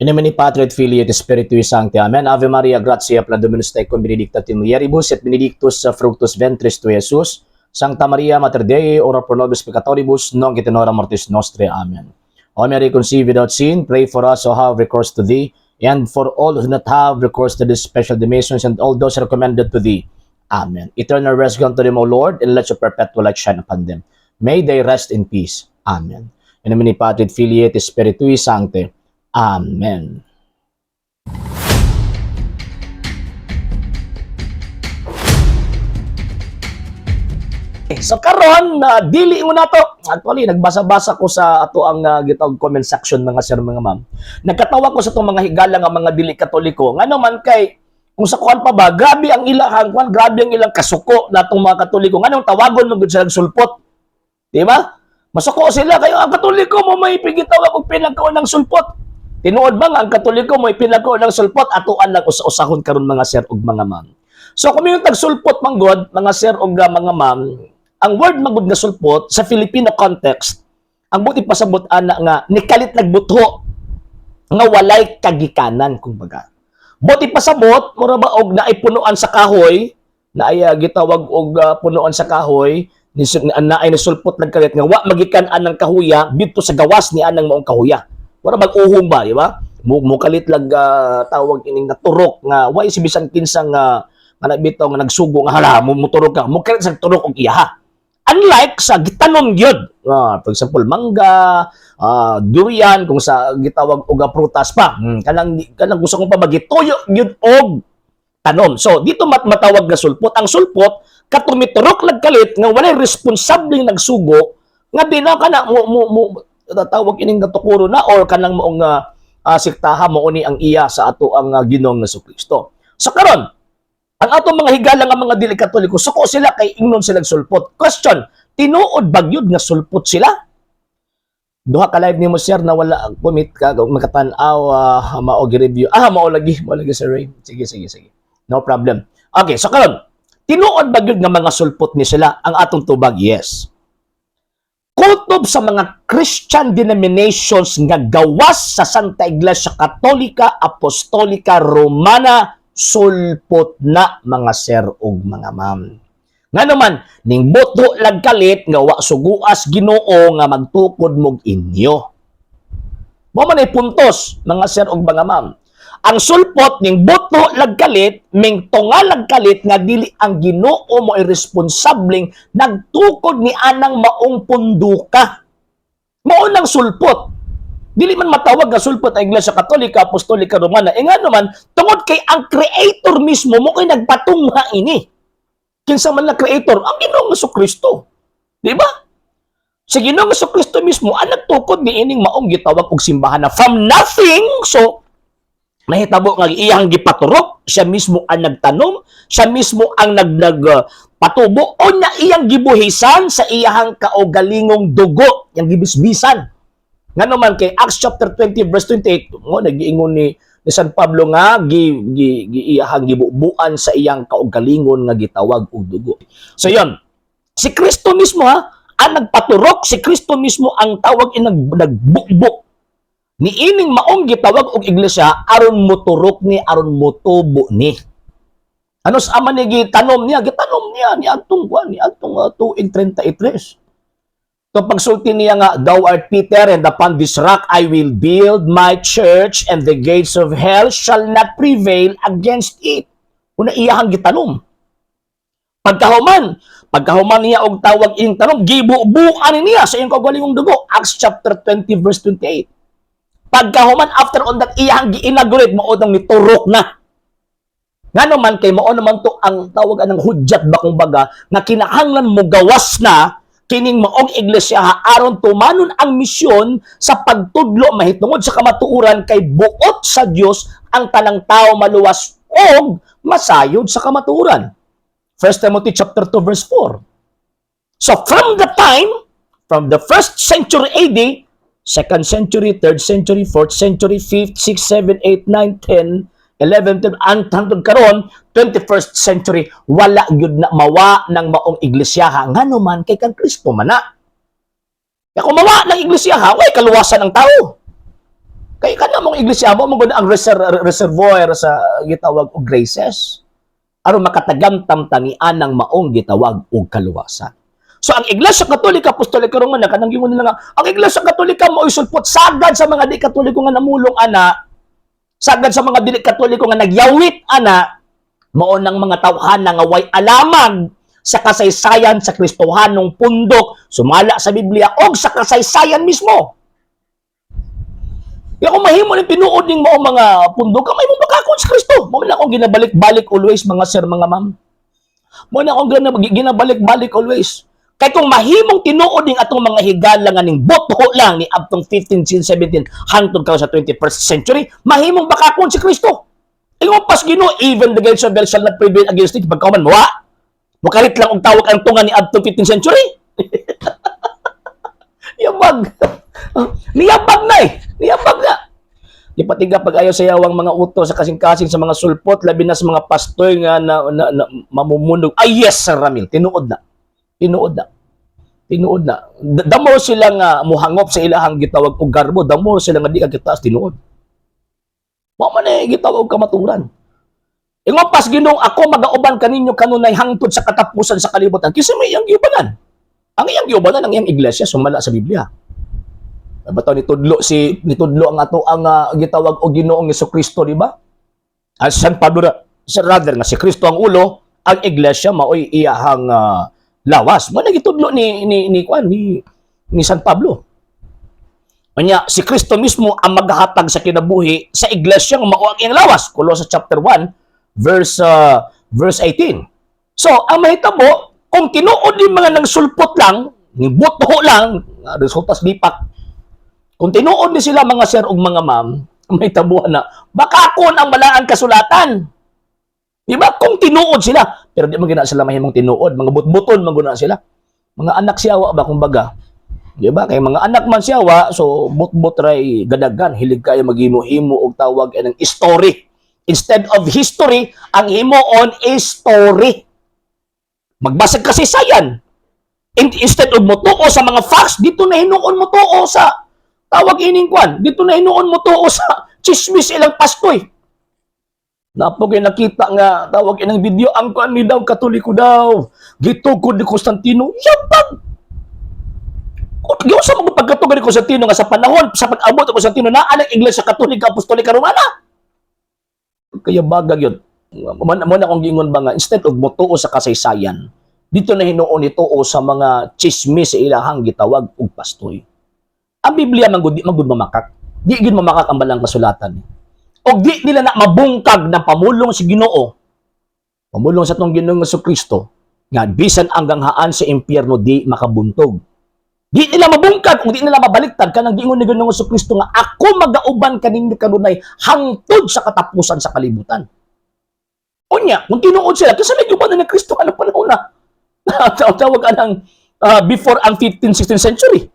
In nomine Patri et Filii et Spiritui Sancti. Amen. Ave Maria, gratia plena Dominus tecum, benedicta tu in mulieribus et benedictus fructus ventris tui, Iesus. Sancta Maria, Mater Dei, ora pro nobis peccatoribus, nunc et in hora mortis nostrae. Amen. O Mary, conceived without sin, pray for us who have recourse to thee, and for all who do not have recourse to this special donations and all those recommended to thee. Amen. Eternal rest grant to them, O Lord, and let your perpetual light shine upon them. May they rest in peace. Amen. In nomine Patri et Filii et Spiritui Sancti. Amen. So karon na dili mo na to. Actually, nagbasa-basa ko sa ato ang gitawag comment section, mga sir, mga ma'am. Nagkatawa ko sa itong mga higala nga mga dili Katoliko. Ngano man kay kung sa kuan pa ba, grabe ang ilang kuan, grabe ang ilang kasuko natong mga Katoliko. Nganong tawagon mo gud sila sulpot? Di ba? Masuko sila kayo ang Katoliko mo may pigitawag og pinagkaunang sulpot. Tinuod ba nga ang Katoliko mo pinagkaunang sulpot? Atuan lang usa-usahon karon, mga sir ug mga ma'am. So kung yung tagsulpot man god, mga sir ug mga ma'am, ang word magud nga sulpot sa Filipino context, ang buti pasabot ana nga nikalit nagbutho nga walay kagikanan, kumbaga. Buti pasabot, mura ba og naay punuan sa kahoy, naay gitawag og punuan sa kahoy, ni naay nisulpot nagkalit nga wa magikan anang kahuya didto sa gawas ni anang maong kahuya. Wala mag-uhong ba, di ba? Mukalit lag tawag ining naturok nga wa si bisan kinsa nga nga bitaw nga nagsugo nga hala mo muturok ka, mukalit sa turok og iyaha. Unlike sa gitanom gyud. For example, mangga, durian, kung sa gitawag og prutas pa. Kanang gusto kong pa magituyo gyud og tanom. So dito matawag nga sulpot. Ang sulpot katong miturok nagkalit nga walay responsableng nagsugo nga di na kana mo tawag ining natukuro na or kanang maong siktaha mo ni ang iya sa ato ang Ginoong Kristo. So karon, ang atong mga higala nga mga dili Katoliko, suko sila kay ingnon sila sulpot. Question, tinuod ba gyud nga sulpot sila? Duha ka live nimo, sir, na wala commit ka makatan-aw, mao gi-review. Ah, mao lagi, Sir Ray. Sige, sige, sige. No problem. Okay, so karon, tinuod ba gyud nga mga sulpot ni sila? Ang atong tubag, yes. Kutob sa mga Christian denominations nga gawas sa Santa Iglesia Katolika Apostolika Romana, sulpot na, mga sir ug mga ma'am. Nga naman, ning buto lagkalit nga wa suguas Ginoo nga magtukod mog inyo. Mo man ay puntos, mga sir ug mga ma'am. Ang sulpot ning buto lagkalit, ming tunga lagkalit nga dili ang Ginoo mo ay responsableng nagtukod ni anang maong punduka. Mao nang sulpot. Dili man matawag nga sulpot ang Iglesia Katolika Apostolika Romana. E nga naman, tungod kay ang creator mismo mo kay nagpatungha ini. Kinsa man na creator? Ang Ginoong Kristo. Di ba? Si Ginoong Kristo mismo ang nagtukod ni ining maong gitawag og simbahan na from nothing. So nahitabo nga iyang gipaturok, siya mismo ang nagtanom, siya mismo ang nag, nag patubo o nya iyang gibuhisan sa iyang kaugalingong dugo, iyang gibisbisan. Nga naman kay Acts chapter 20 verse 28, mo nagiingon ni San Pablo nga gi, gi, gi iyahang gibubuan sa iyang kaugalingon nga gitawag og dugo. So yon, si Kristo mismo ha, ang nagpaturok, si Kristo mismo ang tawag in nagbubo ni ining maong gitawag og iglesia aron moturok ni, aron motubo ni. Ano sa ama ni gitanom niya? Gitanom niya ni adtong kwan, ni adtong tuig 33. So pagsulti niya nga, "Thou art Peter, and upon this rock I will build my church, and the gates of hell shall not prevail against it." Una iyahang gitanom. Pagkahuman niya og tawag ing tanom, gibubuan niya sa iyang kaugalingong dugo. Acts chapter 20 verse 28. Pagkahuman, after on that, iyang gi-inaugurate, mao nang niturok na. Nga naman kay mao naman to ang tawag anang hudyat ba, kung baga nga kinahanglan mo gawas na kining maong iglesia aron tumanon ang misyon sa pagtudlo mahitungod sa kamatuoran, kay buot sa Dios ang tanang tao maluwas og masayod sa kamatuoran. 1 Timothy chapter 2 verse 4. So from the time, from the first century AD, second century, third century, fourth century, fifth, sixth, seven, eight, nine, 10, 11, 12, ang hangtod karon 21st century, wala gyud na mawa ng maong iglesia. Ngano man kay kang Kristo man na. Kaya kung mawa ng iglesia, way kaluwasan ang tao. Kay kana mong iglesia mo mo ang reservoir sa gitawag og graces aron makatagamtam tanian ng maong gitawag og kaluwasan. So ang Iglesia Katolika Apostolika Romana, kanang gingon nila nga ang Iglesia Katolika mo sulpot, sagad sa mga di Katoliko nga namulong ana, sagad sa mga dili Katoliko nga nagyawit ana, mao nang mga tawhana nga way alamag sa kasaysayan sa Kristohanong pundok sumala sa Biblia og sa kasaysayan mismo. Kaya kung mahimo ni tinuod ning mao mga pundok, kamay mo bakakon sa Kristo. Mao na akong ginabalik-balik always, mga sir, mga ma'am. Mao na akong ginabalik-balik always. Kay kung mahimong tinuod ning atong mga higala nga ning boto lang ni abtong 15, 17 hangtod karon sa 21st century, mahimong bakakon si Kristo. Ingon pas Ginoo, "Even the gates of hell shall not prevail against it." Pagkauman wa. Mukalit lang og tawag ang tunga ni abtong 15th century. Yabag. Niyabag na eh. Niyabag na. Di patiga pag ayaw sa yawang mga uto sa kasing-kasing sa mga sulpot, labi na sa mga pastoy nga na mamumunog. Ay yes, Sir Ramil, tinuod na. Tinuod na. Tinuod na. The more sila nga muhangop sa ilahang gitawag og garbo, the more sila nga di ka kitaas tinuod. Wa man eh gitawag og kamaturan. Ingon pas Ginoo, "Ako magauban kaninyo kanunay hangtod sa katapusan sa kalibutan." Kinsa may iyang giubanan? Ang iyang giubanan ang iyang iglesia sumala sa Biblia. Bato nitudlo ang ato ang gitawag og Ginoong Kristo, di ba? Ang San Pablo ra, sa rather nga si Kristo ang ulo, ang iglesia maoy iyahang lawas. Mo na gitudlo ni kwan ni San Pablo. Unya si Kristo mismo ang maghahatag sa kinabuhi sa iglesia nga mao ang iyang lawas. Colossus chapter 1 verse 18. So, ang mahitabo, kung tinuod yung mga nang sulpot lang, ni buto lang, nga resulta sa lipak. Kung tinuod ni sila, mga sir ug mga ma'am, may tabuhan na, bakakon ang balaan kasulatan. Di ba? Kung tinuod sila. Pero di man gina sila mahimong tinuod. Mga butbuton man guna sila. Mga anak siyawa ba, kumbaga. Di ba? Kay mga anak man siyawa, so butbut ray gadagan. Hilig kayo maghimo-himo og tawag ng story. Instead of history, ang himuon is story. Magbasag kasaysayan. Instead of motuo sa mga facts, dito na hinuon motuo sa tawag ining kwan. Dito na hinuon motuo sa chismis ilang pastoy. Napo kay nakita nga tawag inang video ang kwan ni daw Katoliko daw. Gitukod ni Constantino. Yabag. Kung sa mga pagkatugod ni Constantino nga sa panahon sa pag-abot ni Constantino na ang Iglesia Katolika Apostolika Romana. Kaya bagag yun. Mo na akong giingon ba nga instead of motuo sa kasaysayan, dito na hinuon nituo sa mga chismis sa ilahang gitawag og pastoy. Ang Biblia man gud di man gud mamakak. Di gud mamakak ang balang kasulatan. Og di nila na mabungkag ng pamulong si Ginoo. Pamulong sa atong Ginoong Kristo nga bisan ang ganghaan sa impyerno di makabuntog. Di nila mabungkag kung di nila mabaliktad kanang giingon ni Ginoong Kristo nga "Ako magauban kaninyo kanunay hangtod sa katapusan sa kalibutan." Unya, kung tinuod sila, kasi may guban ni Kristo anong panahon na? Tawag anang before ang 15, 16th century.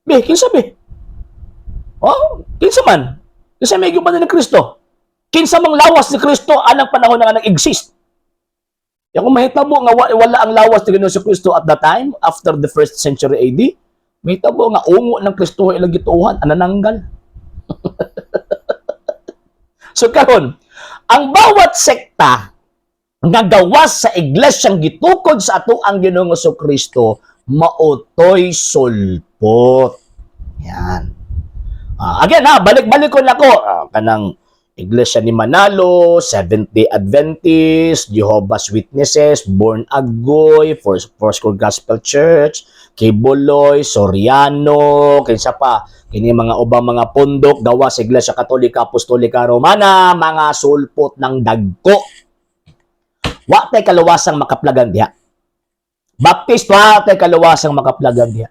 Be, kinsa be? Oh, kinsa man? Kinsa may guban ni Kristo? Kinsa mang lawas ni Kristo anang panahon na nga nag-exist? Ya kung mahitabo nga wala ang lawas ni Ginoong Kristo at that time, after the first century AD, mahitabo nga ungo ng Kristo ilang gituohan, anananggal. So karon, ang bawat sekta nga gawas sa iglesyang gitukod sa ato ang Ginoong Kristo maotoy sulpot. Yan. Again ha, balik-balik ko na ko kanang Iglesia ni Manalo, Seventh-day Adventist, Jehovah's Witnesses, Born Agoy, Foursquare Gospel Church, Quiboloy, Soriano, kinsa pa, kini mga ubang mga pundok gawa sa Iglesia Katolika Apostolika Romana, mga sulpot ng dagko. Wa tay kaluwasang makaplagan diha. Baptist, wa tay kaluwasang makaplagan diha.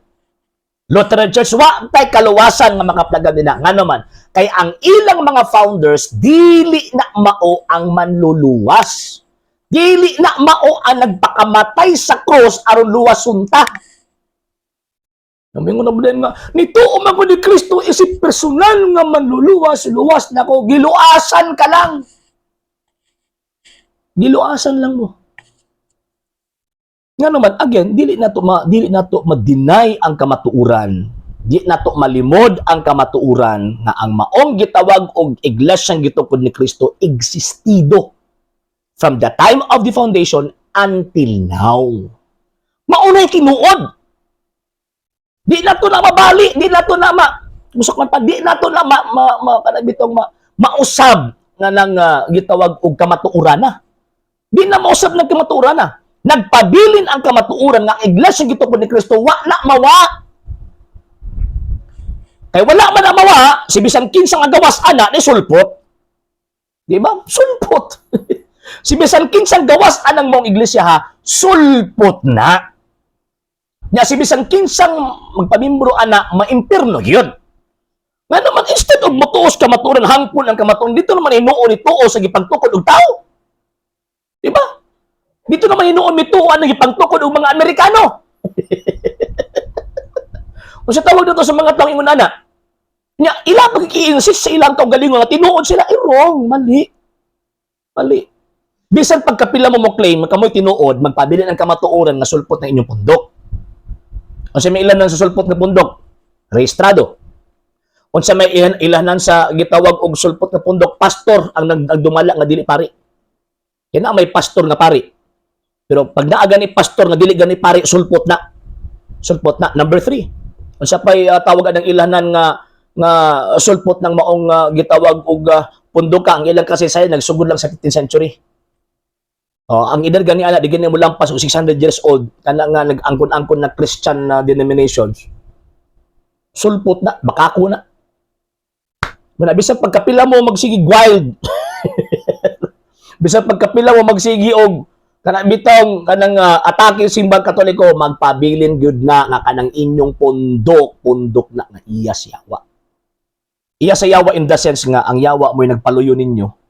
Lutheran Church, wa tay kaluwasan nga makaplagan dinha. Ngano man, kay ang ilang mga founders dili na mao ang manluluwas. Dili na mao ang nagpakamatay sa cross aron luwason ta. Namingon na ba nga, nituo man ko ni Kristo isip personal nga manluluwas, luwas na ko, giluasan ka lang. Giluasan lang mo. Nga naman, again, dili na to ma-deny ang kamatuoran. Di nato malimod ang kamatuoran nga ang maong gitawag og iglesyang gitukod ni Kristo existido from the time of the foundation until now. Maunay tinuod. Di na to na mabali, di na to na ma musok man pa, di na to na ma, ma, ma kanang bitong ma, mausab nga nang gitawag og kamatuoran na. Di na mausab ng kamatuoran na. Nagpabilin ang kamatuoran nga ang iglesia gitukod ni Kristo wa na mawa. Kay wala man ang mawa, si bisan kinsa nga gawas ana ni sulpot. Di ba? Sulpot. Si bisan kinsang gawas anang maong iglesia ha, sulpot na. Nya si bisan kinsang magpamimbro ana, maimpirno gyud. Nga naman instead of motuos kamatuoran, hangpon ang kamatuoran, dito naman hinuon ni tuo sa gipangtukod og tao. Di ba? Dito naman hinuon mituo ang gipangtukod og mga Amerikano. Unsa tawag dito sa mga taong ingon ana? Nya ila pagki-insist sa ilang kaugalingon nga tinuod sila, eh, wrong, mali. Mali. Bisan pagkapila mo mo claim kamoy tinuod, magpabilin ang kamatuoran nga sulpot na inyong pundok. Unsa may ilan sa sulpot nga pundok? Rehistrado. Unsa may ilan ilanan sa gitawag og sulpot nga pundok? Pastor ang nagdumala nga dili pari. Kaya na may pastor nga pari. Pero pag naa gani pastor nga dili gani pari, sulpot na. Sulpot na. Number 3. Unsa pay tawag ang ilanan nga nga sulpot ng maong gitawag og pundoka? Ang ilang kasaysayan nagsugod lang sa 15th century. Oh, ang edad gani ana di gani mo lampas og 600 years old kana nga nag-angkon-angkon na Christian na denominations. Sulpot na, bakako na. Muna bisan pagkapila mo magsige wild. Bisan pagkapila mo magsige og kana bitong kanang atake simbang Katoliko, magpabilin gyud na nga kanang inyong pundok, pundok na nga iya sa yawa. Iya sa yawa in the sense nga ang yawa mo'y nagpaluyo ninyo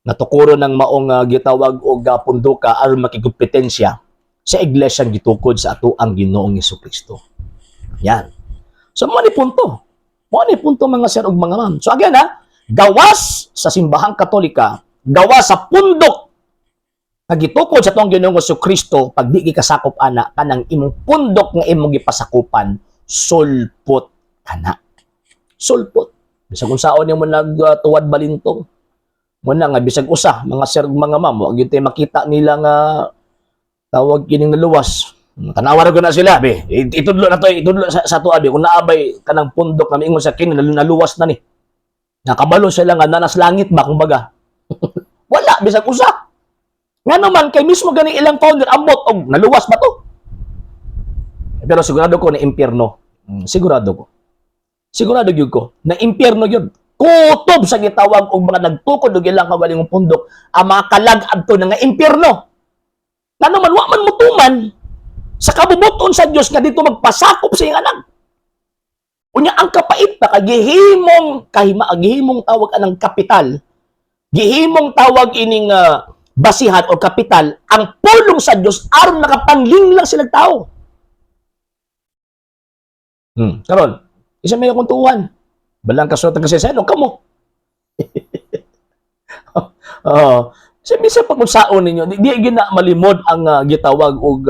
natukuro ng maong gitawag og pundoka aron makikompetensya sa iglesia gitukod sa ato ang Ginoong Kristo. Yan. So mo ni punto. Mo ni punto, mga sir ug mga ma'am. So again ha, gawas sa simbahang Katolika, gawas sa pundok nga gitukod sa atong Ginoong Kristo, pag di gikasakop ana, kanang imong pundok nga imong gipasakupan, sulpot kana. Sulpot. Bisag unsaon nimo nagtuwad balintong. Muna nga bisag usa, mga sir ug mga ma'am, wa gyud tay makita nila nga tawag kining naluwas. Tanawa ra ko na sila, be. Itudlo na to, itudlo sa tuwa, be. Kung naabay kanang pundok na miingon sa kini naluwas na ni. Nakabalo sila nga nanas langit ba kumbaga. Wala bisag usa. Nga naman kay mismo gani ilang founder ambot og naluwas ba to? Pero sigurado ko na impyerno. Sigurado ko. Sigurado gyud ko na impyerno gyud. Kutob sa gitawag og mga nagtukod og ilang kaugalingong pundok ang mga kalag adto na nga impyerno. Ngano man wa man mutuman sa kabubuton sa Dios nga dito magpasakop sa iyang anak. Unya ang kapait pa kay gihimong kahima, gihimong tawag anang kapital. Gihimong tawag ining basihan o kapital ang pulong sa Dios aron makapanglinglang silang tao. Karon, isa may akong tuwan. Balang kasulatan kasi sa ano kamo. Oo. Sa bisa pag unsaon ninyo, di gina malimod ang gitawag og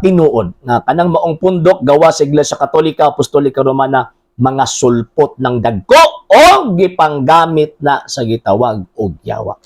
tinuod nga kanang maong pundok gawa sa Iglesia Katolika Apostolika Romana, mga sulpot ng dagko o gipanggamit na sa gitawag og yawa.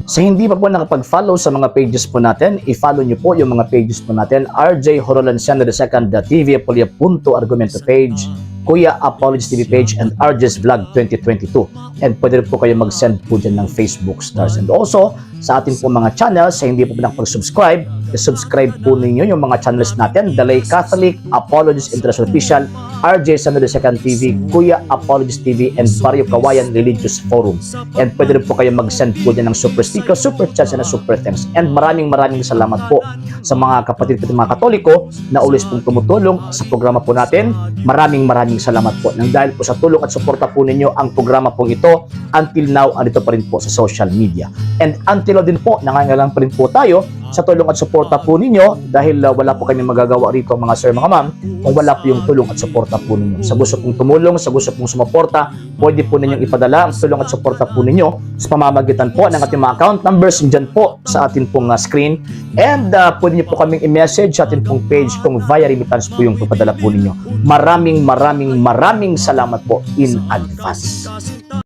Sa hindi pa po nakapag-follow sa mga pages po natin, i-follow nyo po yung mga pages po natin: RJ Horolanciano II, the TV Apolia Punto Argumento page, Kuya Apologies TV page, and RJ's Vlog 2022. And pwede rin po kayo mag-send po dyan ng Facebook stars. And also, sa ating po mga channels, sa hindi po nakapag-subscribe, i-subscribe po ninyo yung mga channels natin: The Lay Catholic, Apologies International Official, RJ Sano II TV, Kuya Apologies TV, and Barrio Kawayan Religious Forum. And pwede rin po kayo mag-send po dyan ng super sticker, super chats, and super thanks. And maraming maraming salamat po sa mga kapatid ko mga Katoliko na always pong tumutulong sa programa po natin. Maraming maraming salamat po. Nang dahil po sa tulong at suporta po ninyo, ang programa pong ito until now andito pa rin po sa social media. And until now din po, nangangailangan pa rin po tayo Sa tulong at suporta po ninyo dahil wala po kami magagawa rito, mga sir, mga ma'am, kung wala po yung tulong at suporta po ninyo. Sa gusto pong tumulong, sa gusto pong sumuporta, pwede po ninyong ipadala ang tulong at suporta po ninyo sa pamamagitan po ng ating mga account numbers dyan po sa atin pong screen. And pwede niyo po kaming i-message sa atin pong page kung via remittance po yung papadala po ninyo. Maraming maraming maraming salamat po in advance.